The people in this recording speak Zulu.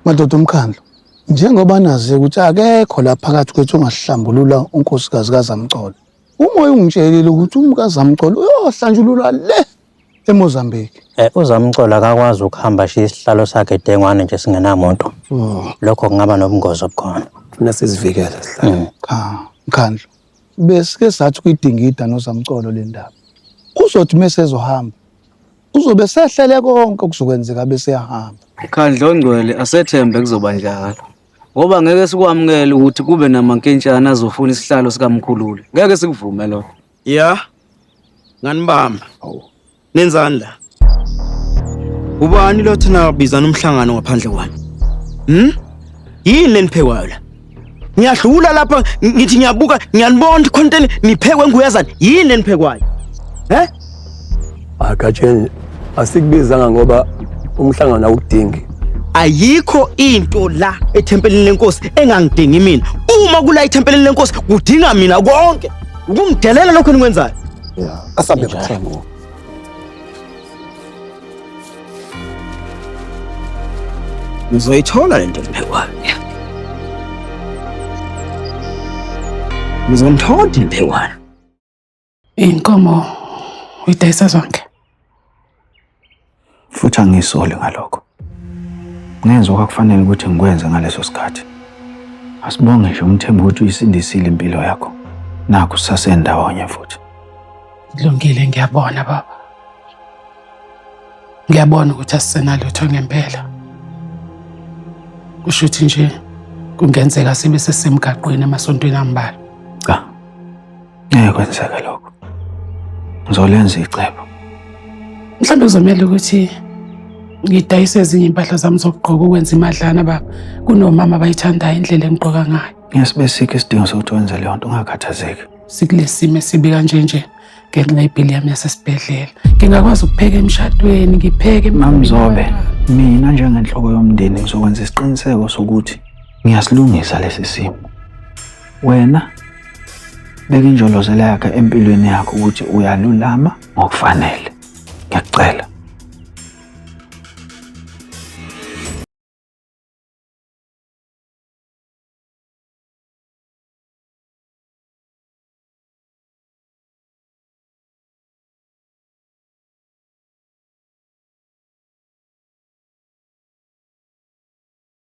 Madoda omkhandlu, njengoba nazi ukuthi akekho la phakathi kwethu ongahlambulula unkosikazi kaZamcolo. Umoya ungitshelile ukuthi umkaZamcolo uyohlanjululwa le eMozambique. Eh uZamcolo akakwazi ukuhamba ashiye isihlalo sakhe dengwane nje singenamuntu. Lokho kungaba nobungozi obukhona. Funa sizivikele sihlalo. Cha, mkhandlu. Besike sathi kuyidingida noZamcolo le ndaba. Uzothi mesezohamba uzobe sehlele konke okuzokwenzeka bese eyahamba. Mkhandlu ongcwele asethembe kuzoba njalo. Ngoba ngeke sikwamukele ukuthi kube namankentshana azofuna isihlalo sikamkhululi. Ngeke sikuvume lokho. Ya. Nganibamba. Nenzani la? Ubani lo thina bizana umhlangano ngaphandle kwami? Yini leniphekwayo la? Ngiyadlula lapha ngithi ngiyabuka ngiyanibona ukuthi khona into niphekwe nguyazana. Yini leniphekwayo? He? Agatsheni asikubizanga ngoba umhlangano awudingi. Ayikho into la ethempelini lenkosi engangidingi mina. Uma kula ethempelini lenkosi kudinga mina konke. Ukungidelela lokho enikwenzayo. Yeah, asambe kuthembu. Ngizoyithola lento eliphekwayo. Ngizomthola eliphekwayo. Inkomo uyidayisa zonke. Futhi angisoli ngalokho. Ngenza okwakufanele ukuthi ngikwenze ngaleso sikhathi. Asibonge nje umthembu ukuthi uyisindisile impilo yakho. Nakhu sisasendawonye futhi. Kulungile ngiyabona baba. Ngiyabona ukuthi asisenalutho ngempela. Kusho ukuthi nje kungenzeka sibe sesemgaqweni emasontweni ambalwa. Cha. Ngeke kwenzeke lokho. Ngizolenza icebo. Mhlawumbe kuzomela ukuthi ngidayise ezinye impahla zami zokugqoka ukwenza imadlana baba. Kunomama abayithandayo indlela engigqoka ngayo. Ngeke sibe sikho isidingo sokuthi wenze leyo nto ungakhathazeki. Sikulesi simo esibi kanje nje ngenxa yebhili yami yasesibhedlela. Ngingakwazi ukupheka emshadweni, ngipheke MaMzobe, mina njengenhloko yomndeni ngizokwenza isiqiniseko sokuthi ngiyasilungisa lesi simo. Wena beka injolozela yakho empilweni yakho ukuthi uyalulama ngokufanele. Ngiyakucela.